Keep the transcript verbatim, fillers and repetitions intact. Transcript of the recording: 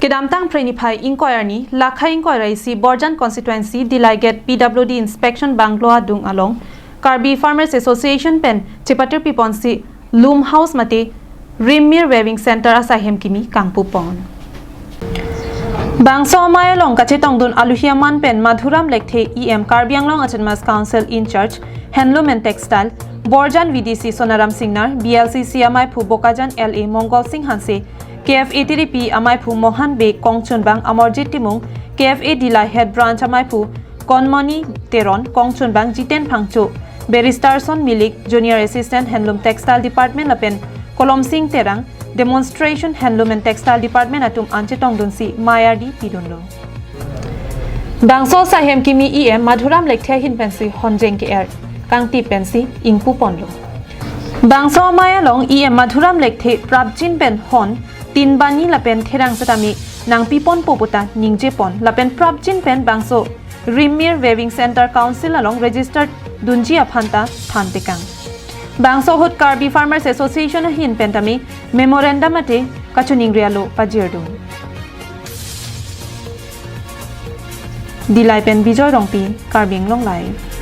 Kedamtang Phre niphai ingkoi arni, Lakha ingkoi ra isi Borjan Constituency Dillai Gate P W D Inspection Bungalow adung along Karbi Farmers Association pen chepatir piponsi Loom House mate Rimmir Weaving Center asaihem kimi kangpupon. Bangso amei along kachetongdun aluhi aman pen Madhuram Lekthe E M, Karbi Anglong Autonomous Council in charge, Handloom and Textile, Borjan V D C Sonaram Singnar, B L C C amaiphu Bokajan L A Mongol Sing Hanse, K F A tiripi amaiphu Mohan Bey kongchunbang Amarjit Timung, K F A Dillai Head Branch amaiphu Konmoni Teron kongchunbang Jiten Phangcho, Barrister Son Milik, Junior Assistant Handloom Textile Department lapen Kolom Sing Terang, Demonstration Handloom and Textile Department atum an chetongdunsi mei ardi pidunlo. Bangso asaihem kimi E M Madhuram Lekthe ahin pensi honjeng ke-er kangtip pensi ingpuponlo. Bangso amei along E M Madhuram Lekthe prapjin pen hon tin bani lapen therang setame nangpiponpo puta ningjepon lapen prapjin pen bangso Rimmir Weaving Center Council along registered dunji aphan ta thantekang. Bangso ahut Karbi Farmers Association ahin pen tame memorandum mate kachiningri alo pajirdun. Dillai pen Bijoy Rongpi, Karbi Anglong Live.